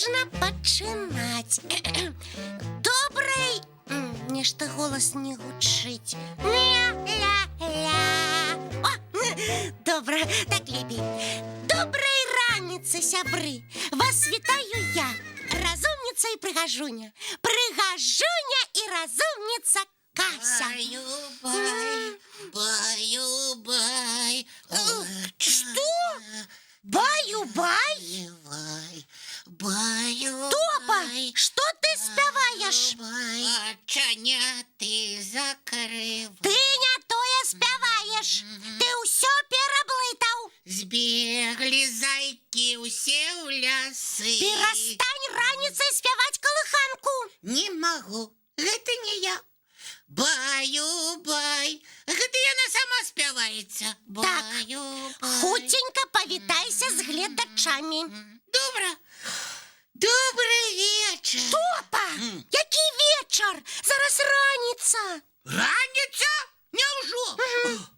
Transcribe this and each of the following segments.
Можна пачынаць. Добрай. Нешта голас не гучыць. Ля-ля-ля. О, добра, так лепей. Добрай раніцы, сябры. Вас вітаю я, разумніца і прыгажуня. Прыгажуня і разумніца Кася. Баю, бай, баю, бай. Што? Баю-бай? Бай, баю, Топа, бай. што ты спяваеш? Бай. Очаняты закрывай. Ты не тое спяваеш. Ты ўсё пераблытаў. Збеглі зайкі ўсе ў лясы. Перастань раніцай спяваць калыханку. Не магу. Гэта не я. Баю, бай. Гэта яна сама спяваецца. Так. Баю, бай. Хуценька павітайся з гледачамі. Добра. Добры вечар. Топа, які вечар? Зараз раніца. Раніца? Няўжо?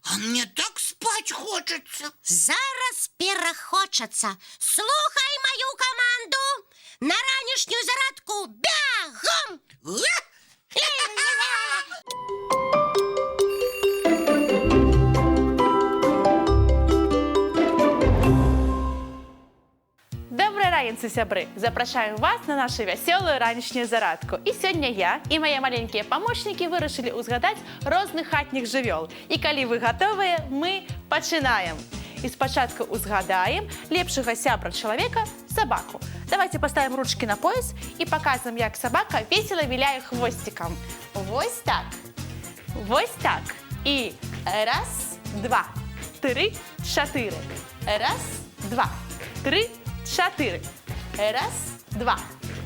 А мне так спаць хочацца. Зараз перахочацца. Слухай маю каманду. На ранішнюю зарадку бягом! Э? Добрай раніцы, сябры! Запрашаем вас на нашу вясёлую ранішнюю зарадку. І сёння я і мае маленькія памочнікі вырашылі ўзгадаць розных хатніх жывёл. І калі вы гатовыя, мы пачынаем. І спачатку узгадаем лепшага сябра чалавека — сабаку. Давайте поставим ручки на пояс і паказваем, як сабака весела віляе хвосцікам. Вось так. Вось так. І раз, два, тры, чатыры. Раз, два, тры, чатыры. Раз, два,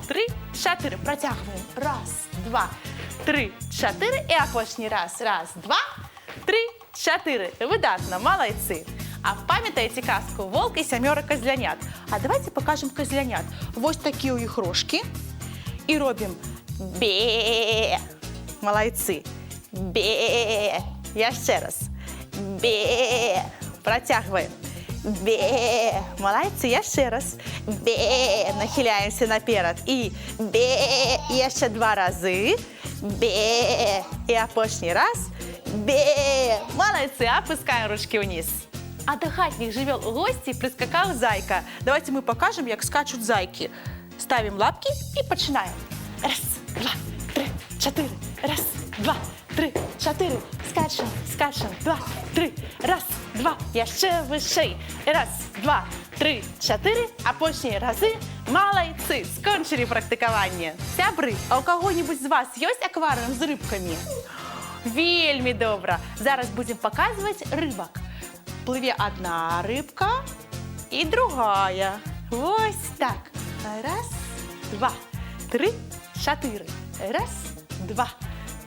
тры, чатыры. Працягваем. Раз, два, тры, чатыры. І апошні раз. Раз, два, тры, чатыры. Выдатна, малайцы. А памятаеце казку «Волк і сямёра козлянят»? А давайте пакажам козлянят. Вось такія ў іх рожкі. І робім бе. Малайцы. Бе. Яшчэ раз. Бе. Працягваем. Бе. Малайцы, яшчэ раз. Бе. Нахіляемся наперад. І бе. Яшчэ два разы. Бе. І апошні раз. Бе. Малайцы, апускаем ручкі ўніз. А до хатніх жывёл у госці прыскакаў зайка. Давайте мы пакажам, як скачуць зайкі. Ставім лапкі і пачынаем. Раз, два, тры, чатыры. Раз, два, тры, чатыры. Скачам, скачам. Два, тры. Раз, два. Яшчэ вышэй. Раз, два, тры, чатыры. Апошнія разы. Малайцы, скончылі практыкаванне. Сябры, а ў каго-небудзь з вас ёсць акварыум з рыбкамі? Вельмі добра. Зараз будзем паказваць рыбак. Плыве одна рыбка і другая. Вось так. Раз, два, тры, чатыры. Раз, два,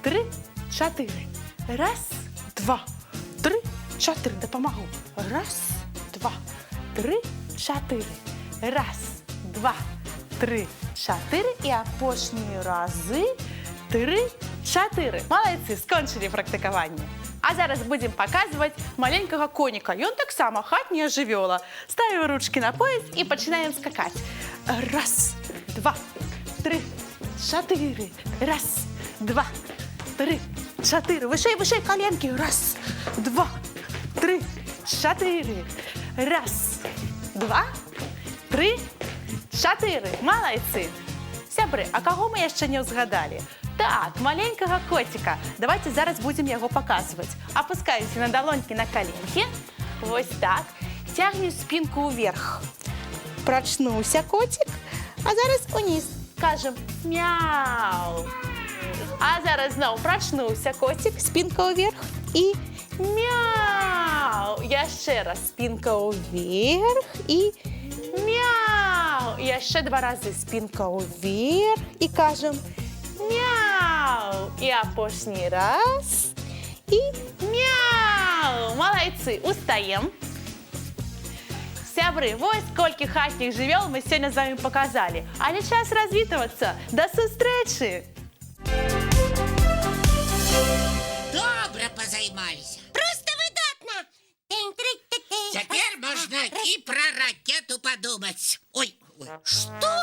тры, чатыры. Раз, два, тры, чатыры. Дапамагу. Раз, два, тры, чатыры. Раз, два, тры, чатыры. І апошнія разы. Тры, чатыры. Малайцы, скончылі практыкаванне. А зараз будзем паказваць маленькага коніка. Ён таксама хатняя жывёла. Ставім ручкі на пояс і пачынаем скакаць. Раз, два, тры, чатыры. Раз, два, тры, чатыры. Вышэй, вышэй каленкі. Раз, два, тры, чатыры. Раз, два, тры, чатыры. Малайцы. Сябры, а каго мы яшчэ не ўзгадалі? Так, маленькага коціка. Давайте зараз будзем яго паказваць. Апускаемся на далонькі на каленкі. Вось так. Цягнем спінку ўверх. Прачнуўся коцік, а зараз уніз. Кажам мяу. А зараз зноў прачнуўся коцік, спінка ўверх і мяу. Яшчэ раз спінка ўверх і мяу. Яшчэ два разы спінка ўверх і кажам мяу. І апошні раз і мяу. Малайцы, устаем. Сябры, вось колькі хатніх жывёл мы сёння з вами паказалі. Але час развітвацца. Да сустрэчы! Добра пазаймаліся. Проста выдатна. Тынь-тры-ты-ты. Цяпер можна і пра ракету падумаць. Ой, ой. Што?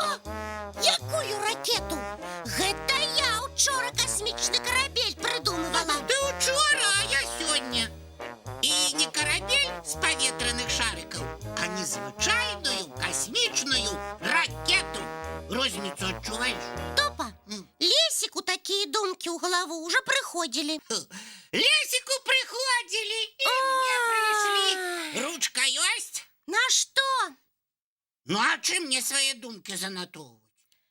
прыходзілі. Лесіку прыходзілі і мне прыйшлі. Ручка ёсць? На што? Ну а чым мне свае думкі занатоўваць?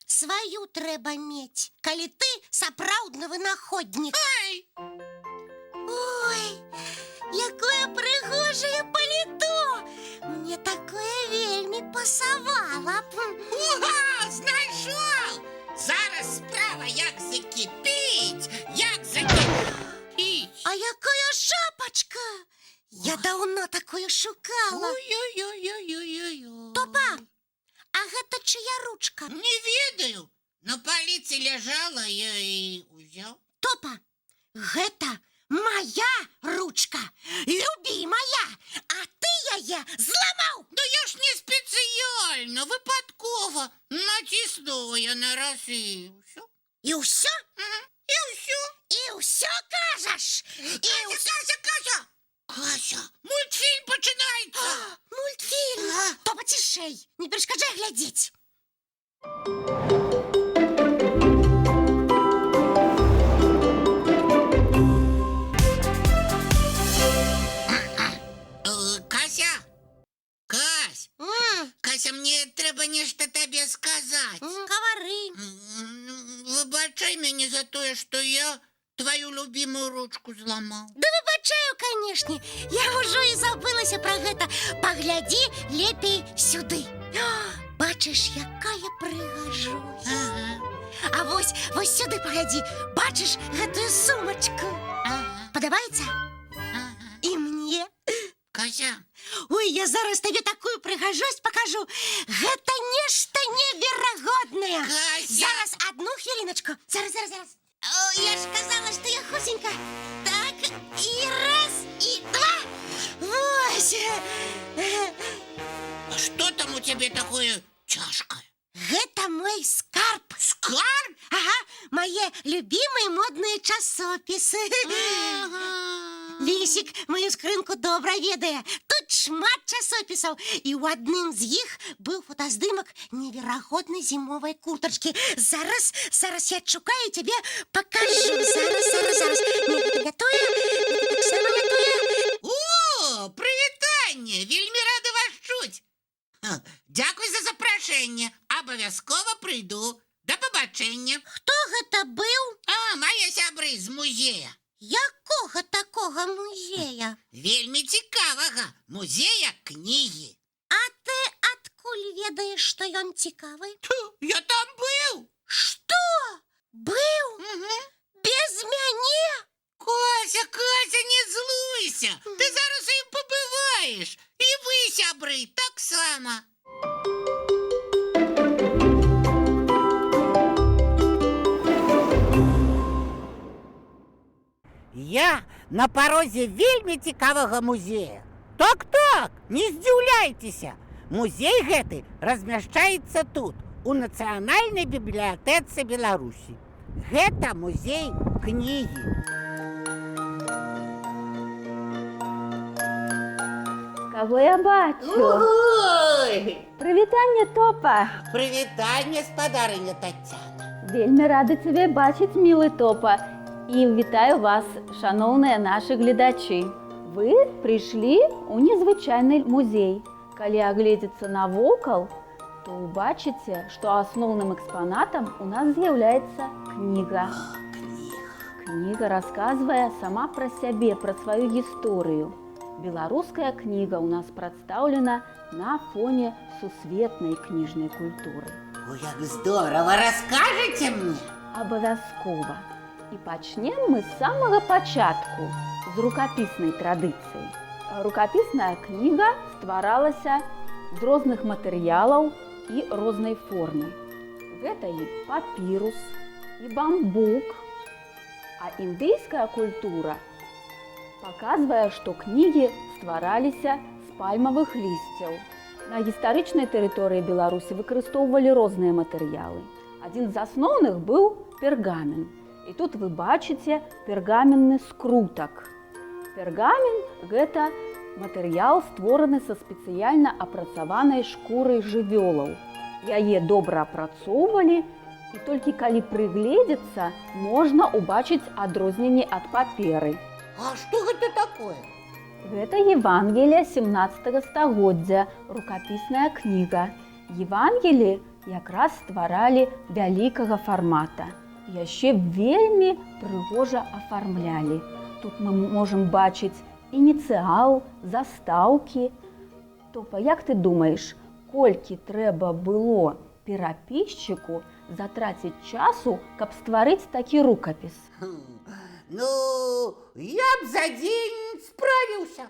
Сваю трэба мець, калі ты сапраўдны вынаходнік. Ай! Ой, якое прыгожае паліто! Мне такое вельмі пасавала б. Уга, знайшоў! Зараз справа як закіпіць, як закіпіць. А якая шапачка! Я даўно такую шукала. Ой-ой-ой-ой-ой-ой. Топа, а гэта чыя ручка? Не ведаю. На паліцы ляжала, я і узяў. Топа, гэта моя ручка, любимая, а ты яе зламаў. Да я ж не спецыяльна, выпадкова. Націснула я на раз і ўсё. І ўсё? І ўсё. І ўсё кажаш? І ўсё? Кася, Кася! Кася, мультфільм пачынаецца! Мультфільм. Топа, цішэй, не перашкаджай глядзець. Кася! Кась! М, Кася, мне трэба нешта табе сказаць. Гавары. Выбачай мяне за тое, што я твою любимую ручку зламаў. Да выбачаю, канешне. Я ўжо і забылася пра гэта. Паглядзі лепей сюды. О, бачыш, якая прыгажосць. Ага, А вось, вось сюды паглядзі. Бачыш гэтую сумачку? ага, Падабаецца? ага. І мне. Кася, Ой, я зараз табе такую прыгажосць пакажу. Гэта нешта неверагоднае. Кася! Зараз, одну хвіліначку. Зараз, зараз, зараз. О, я ж казала, што я хусенька. Так, і раз, і два. Вось. А што там у цябе такое цяжкае? Гэта мой скарб. Скарб? Ага, мае любімыя модныя часопісы. Лісік мою скрынку добра ведае. Тут шмат часопісаў, і ў адным з іх быў фотаздымак неверагоднай зімовай куртачкі. Зараз, зараз я адшукаю, цябе пакажу. Зараз, зараз, зараз. Не, гэта не тое, гэта таксама не тое. О, прывітанне! Вельмі рада вас чуць. Ха, дзякуй за запрашэнне. Абавязкова прыйду. Да пабачэння. Хто гэта быў? А, мае сябры з музея. Якога такога музея? Вельмі цікавага музея кнігі. А ты адкуль ведаеш, што ён цікавы? Тьфу, я там быў. Што? Быў? Угу. Без мяне? Кася, Кася, не злуйся. Ты зараз у ім пабываеш. І вы, сябры, таксама. Я на парозе вельмі цікавага музея. Так, так, не здзіўляйцеся. Музей гэты размяшчаецца тут, у Нацыянальнай бібліятэцы Беларусі. Гэта музей кнігі. Каго я бачу? Ой! Прывітанне, Топа! Прывітанне, спадарыня Тацяна. Вельмі рада цябе бачыць, мілы Топа. І вітаю вас, шаноўныя нашы гледачы. Вы прыйшлі ў незвычайны музей. Калі агледзецца навокал, то ўбачыце, што асноўным экспанатам у нас з'яўляецца кніга. Кніга расказвае сама пра сябе, пра сваю гісторыю. Беларуская кніга ў нас прадстаўлена на фоне сусветнай кніжнай культуры. Ой, як здорово, раскажаце мне? Абавязкова. І пачнем мы з самага пачатку, з рукапіснай традыцыі. Рукапісная кніга стваралася з розных матэрыялаў і рознай формы. Гэта і папірус, і бамбук. А індыйская культура паказвае, што кнігі ствараліся з пальмавых лісцяў. На гістарычнай тэрыторыі Беларусі выкарыстоўвалі розныя матэрыялы. Адзін з асноўных быў пергамент. І тут вы бачыце пергаменны скрутак. Пергамент гэта матэрыял, створаны са спецыяльна апрацаванай шкурай жывёлаў. Яе добра апрацоўвалі І толькі калі прыгледзецца, можна ўбачыць адрозненні ад паперы. А што гэта такое? Гэта Евангелие 17 стагоддзя, рукапісная кніга. Евангелі якраз стваралі вялікага фармата. Яшчэ вельмі прыгожа афармлялі. Тут мы можам бачыць ініцыал, застаўкі. Топа, як ты думаеш, колькі трэба было перапісчыку затраціць часу, каб стварыць такі рукапіс? Хм, ну, я б за дзень справіўся.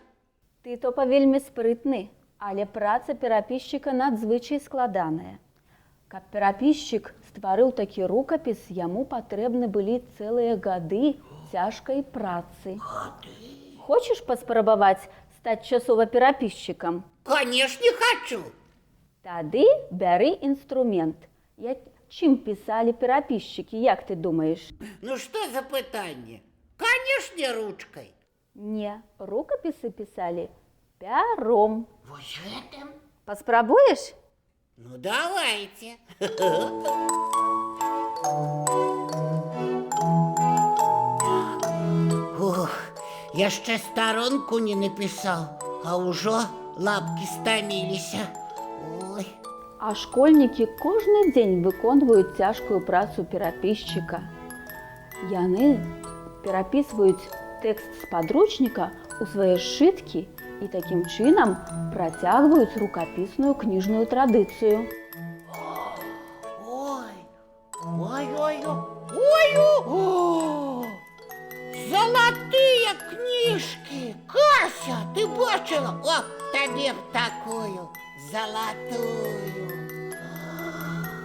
Ты, Топа, вельмі спрытны, але праца перапісчыка надзвычай складаная. Каб перапісчык стварыў такі рукапіс, яму патрэбны былі цэлыя гады цяжкай працы. Хочаш паспрабаваць стаць часова перапісчыкам? Канешне, хачу. Тады бяры інструмент. Чым пісалі перапісчыкі, як ты думаеш? Ну што за пытанне? Канешне, ручкай. Не, рукапісы пісалі пяром. Вось гэтым. Паспрабуеш? Ну, давайте. Ух, яшчэ старонку не напісаў, а ўжо лапкі стаміліся. Ой. А школьнікі кожны дзень выконваюць цяжкую працу перапісчыка. Яны перапісваюць тэкст з падручніка ў свае сшыткі і такім чынам працягваюць рукапісную кніжную традыцыю. Ой, ой, ой, ой, о! Залатыя кніжкі! Кася, ты бачыла? О, табе б такую залатую.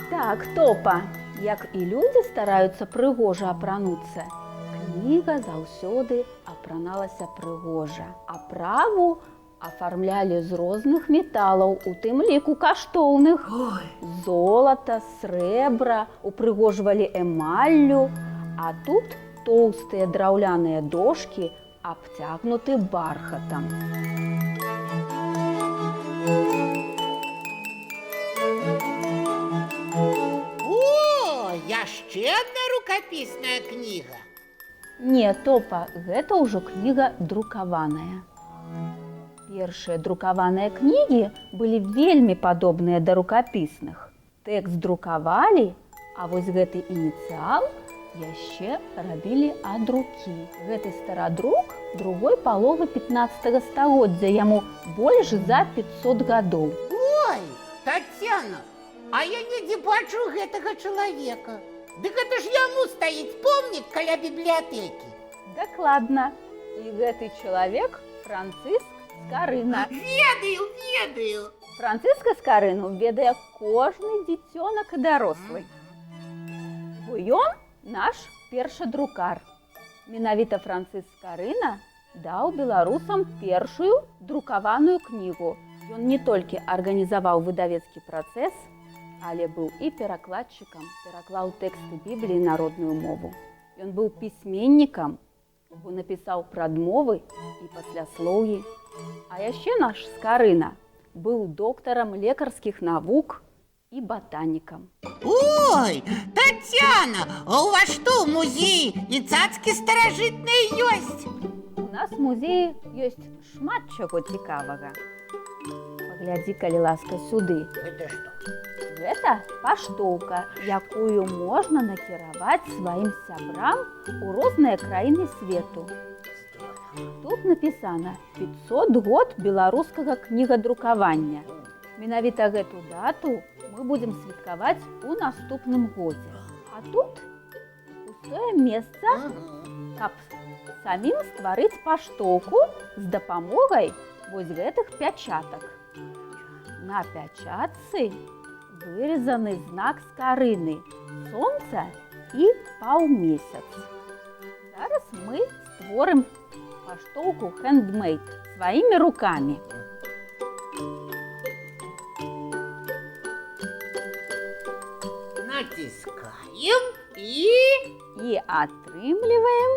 Так, Топа, як і людзі стараюцца прыгожа апрануцца, кніга заўсёды апраналася прыгожа. Аправу афармлялі з розных металаў, у тым ліку каштоўных. Ой. Золата, срэбра, упрыгожвалі эмаллю, а тут тоўстыя драўляныя дошкі абцягнуты бархатам. О, яшчэ адна рукапісная кніга. Не, Топа, гэта ўжо кніга друкаваная. Першыя друкаваныя кнігі былі вельмі падобныя да рукапісных. Тэкст друкавалі, а вось гэты ініцыал яшчэ рабілі ад рукі. Гэты старадрук другой паловы 15 стагоддзя, яму больш за 500 гадоў. Ой, Татьяна, а я недзе бачу гэтага чалавека. Дык гэта ж яму стаіць помнік каля бібліятэкі. Дакладна. І гэты чалавек Францыск Скарына. Ведаю, ведаю. Францыска Скарыну ведае кожны дзіцёнак і дарослы. Бо ён наш першадрукар. Менавіта Францыск Скарына даў беларусам першую друкаваную кнігу. Ён не толькі арганізаваў выдавецкі працэс, але быў і перакладчыкам, пераклаў тэксты Бібліі на родную мову. Ён быў пісьменнікам, бо напісаў прадмовы і пасляслоўі. А яшчэ наш Скарына быў доктарам лекарскіх навук і батанікам. Ой, Татьяна, а у вас што ў музеі і цацкі старажытныя ёсць? У нас у музеі ёсць шмат чаго цікавага. Паглядзі, калі ласка, сюды. Гэта што? Гэта паштоўка, якую можна накіраваць сваім сябрам у розныя краіны свету. Тут напісана 500 год беларускага кнігадрукавання. Менавіта гэту дату мы будзем святкаваць у наступным годзе. А тут пустое месца, каб самім стварыць паштоўку з дапамогай вось гэтых пячатак. На пячатцы вырезаны знак Скарыны, сонца і паўмесяц. Зараз мы створым паштоўку хендмейд сваімі рукамі. Націскаем і... І атрымліваем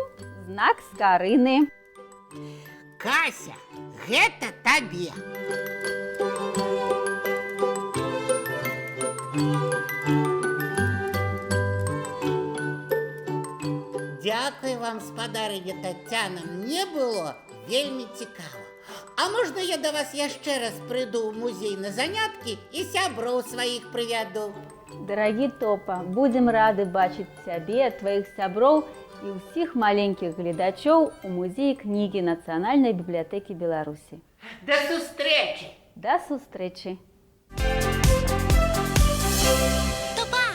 знак Скарыны. Кася, гэта табе. Дзякуй вам, спадарыня Тацяна, мне было вельмі цікава. А можна я да вас яшчэ раз прыйду ў музей на заняткі і сяброў сваіх прывяду? Дарагі Топа, будзем рады бачыць цябе, тваіх сяброў і ўсіх маленькіх гледачоў у музеі кнігі Нацыянальнай бібліятэкі Беларусі. Да сустрэчы! Да сустрэчы! Топа,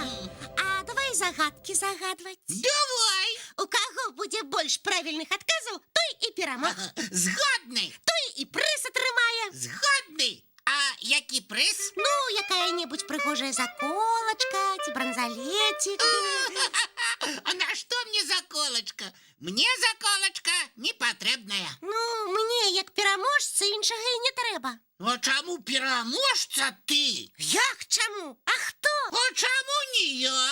а давай загадкі загадваць. Давай! У каго будзе больш правільных адказаў, той і перамог. Згодны! Той і прыз атрымае. Згодны! А які прыз? Ну, якая-небудзь прыгожая заколачка ці бранзалецік. А на што мне заколачка? Мне заколачка не патрэбная. Ну, мне, як пераможцы, іншага і не трэба. А чаму пераможца ты? Як чаму? А хто? А чаму не я?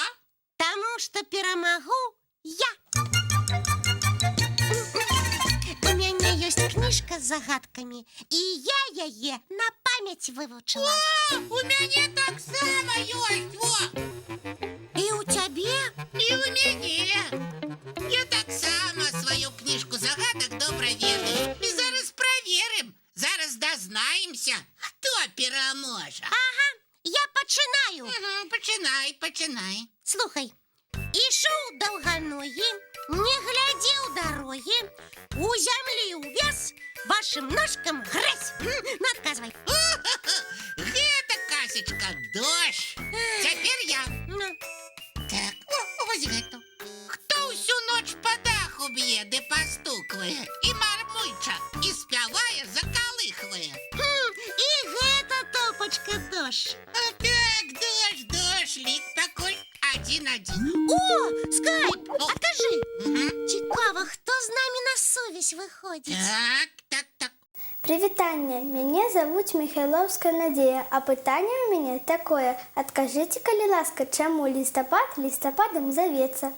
Таму што перамагу я. У мяне ёсць кніжка з загадкамі, і я яе на памяць вывучыла. О, у мяне таксама ёсць, во! І ў цябе? І ў мяне. Я таксама сваю кніжку загадак добра ведаю. І зараз праверым, зараз дазнаемся, хто пераможа. Ага, я пачынаю. Угу, пачынай, пачынай. Слухай, ішоў даўганогі, не глядзеў дарогі, у зямлі ўвяз, вашым ножкам гразь. Ну, адказвай. Гэта, Касечка, дождж. Цяпер я. Ну. Так, о, вось гэту. Хто ўсю ноч па даху б'е ды пастуквае, і мармыча, і спявае, закалыхвае? І гэта, Топачка, дождж. А, так, дождж, дождж, лік пакуль 1-1. О, скайп, О. адкажы. Мгм. Цікава, хто з намі на сувязь выходзіць? Так. Прывітанне, мяне завуць Михайловская Надзея, а пытанне ў мяне такое. Адкажыце, калі ласка, чаму лістапад лістападам завецца?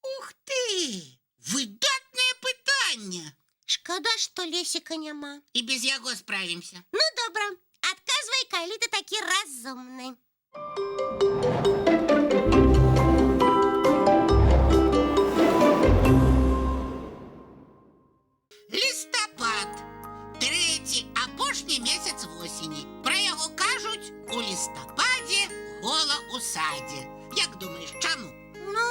Ух ты! Выдатнае пытанне! Шкада, што Лесіка няма. І без яго справімся. Ну, добра, адказвай, калі ты такі разумны. Лістапад. Трэці, апошні месяц восені. Пра яго кажуць, у лістападзе гола ў садзе. Як думаеш, чаму? Ну,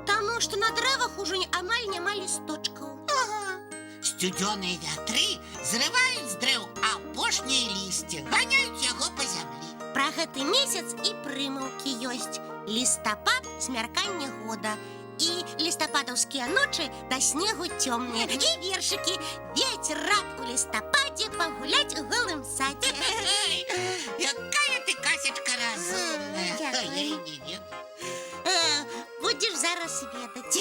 таму што на дрэвах ужо амаль няма лісточкаў. Ага. Сцюдзёныя вятры зрываюць з дрэў апошняе лісце, ганяюць яго па зямлі. Пра гэты месяц і прымаўкі ёсць. Лістапад змярканне года. І лістападаўскія ночы да снегу цёмныя. І вершыкі. Ветер рад у лістападзе пагуляць у голым садзе. Эй, якая ты, Касечка, разумная. Дзякую. Я і не ведаю. Будзеш зараз ведаць.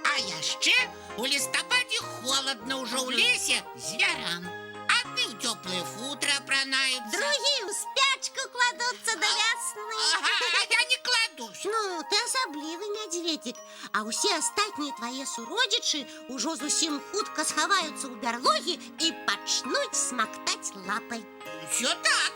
А яшчэ у лістападзе холадна ўжо ў лесе звярам. Адны ў цёплыя футры апранаюцца. Другія ў спячку кладуцца да вясны. Ага, а я не кладусь. Ну, ты асаблівы мядзведзік, а ўсе астатнія твае суродзічы ўжо зусім хутка схаваюцца ў бярлогі і пачнуць смактаць лапай. Всё так,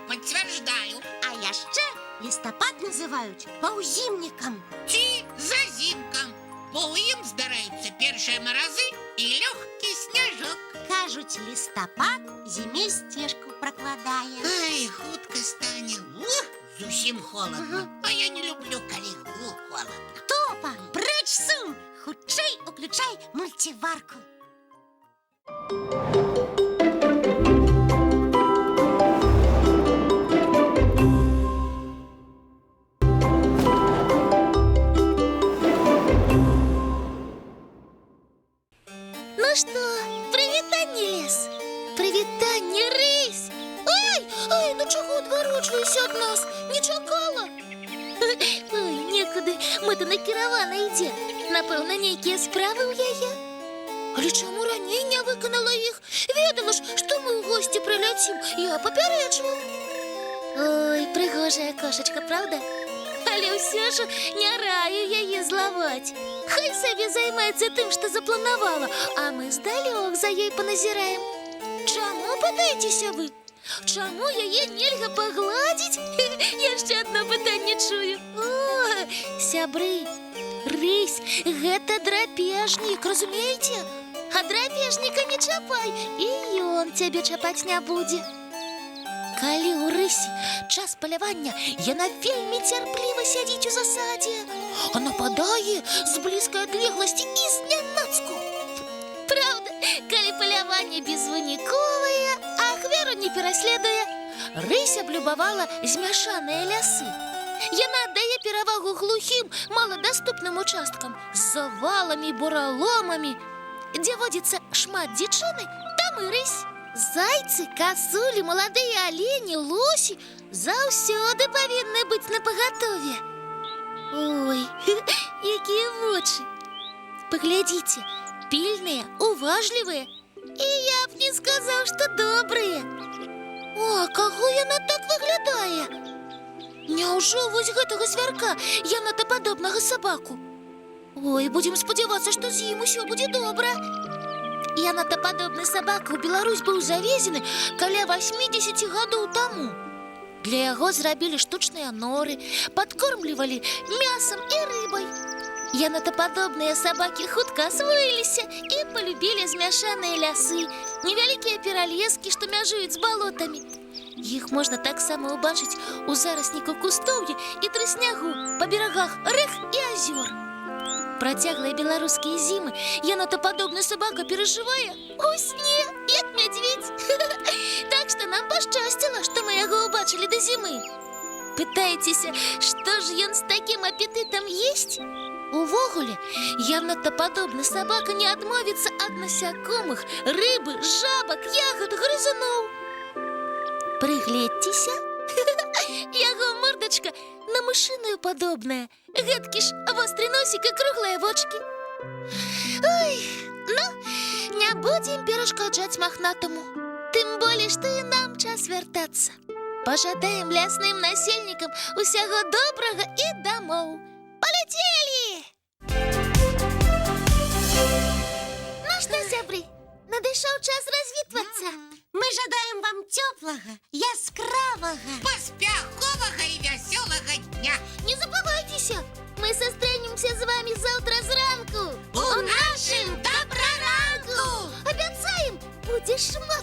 подтверждаю. А яшчэ лістапад называюць паўзімнікам. Ці зазімкам, бо ў ім здараюцца першыя маразы і лёгкі сняжок. Кажуць, лістапад зіме сцежку пракладае. Ай, хутка стане. Ух, зусім холадна. А я не люблю, калі холадна. Топа, прэч сум, хутчэй уключай мульціварку. Ну што, прывітанне, лес. Прывітанне, рысь. Ай, ай, ну чаго адварочваешся ад нас? Не чакала? Ой, некуды, мэтанакіравана ідзе. Напэўна, нейкія справы ў яе. Але чаму раней не выканала іх? Ведала ж, што мы ў госці прыляцім. Я папярэджвала. Ой, прыгожая кошачка, праўда? Але ўсё ж не раю яе злаваць. Хай сабе займаецца тым, што запланавала, а мы здалёк за ёй паназіраем. Чаму, пытаецеся вы? Чаму яе нельга пагладзіць? Яшчэ адно пытанне чую. О, сябры, Рысь – гэта драпежнік, разумееце? А драпежніка не чапай, і ён цябе чапаць не будзе. Калі ў рысі час палявання, яна вельмі цярпліва сядзіць у засадзе, а нападае з блізкай адлегласці і знянацку. Праўда, калі паляванне безвыніковае, ахвяру не пераследуе, рысь аблюбавала змяшаныя лясы. Яна аддае перавагу глухім, маладаступным участкам з заваламі, бураломамі. Дзе водзіцца шмат дзічыны, там і рысь. Зайцы, касулі, маладыя алені, лосі заўсёды павінны быць напагатове. Ой, якія вочы! Паглядзіце, пільныя, уважлівыя. І я б не сказаў, што добрыя. О, каго яна так выглядае? Няўжо вось гэтага звярка, янотападобнага сабаку? Ой, будзем спадзявацца, што з ім усё будзе добра. Янотападобны сабака ў Беларусь быў завезены каля 80 гадоў таму. Для яго зрабілі штучныя норы, падкормлівалі мясам і рыбай. Янотападобныя сабакі хутка асвоіліся і палюбілі змяшаныя лясы, невялікія пералескі, што мяжуюць з балотамі. Іх можна таксама ўбачыць у зарасніку кустоўя і трыснягу па берагах рэк і азёр. Працяглыя беларускія зімы янотападобны сабака перажывае у сне, як мядзведзь. Так што нам пашчасціла, што мы яго ўбачылі да зімы. Пытаецеся, што ж ён з такім апетытам есць? Увогуле, янотападобны сабака не адмовіцца ад насякомых, рыбы, жабак, ягод, грызуноў. Прыгледзьцеся. Яго мордачка на мышыную падобная. Гэткі ж востры носік і круглыя вочкі. Ой, ну, не будзем перашкаджаць махнатаму. Тым болей, што і нам час вяртацца. Пажадаем лясным насельнікам усяго добрага і дамоў. Паляцелі! Ну што, сябры, надышоў час развітвацца. Мы жадаем вам цёплага, яскравага, Паспяховага і вясёлага дня! Не забывайцеся, мы сустрэнемся з вамі заўтра зранку. У нашым Дабраранку! Абяцаем, будзе шмат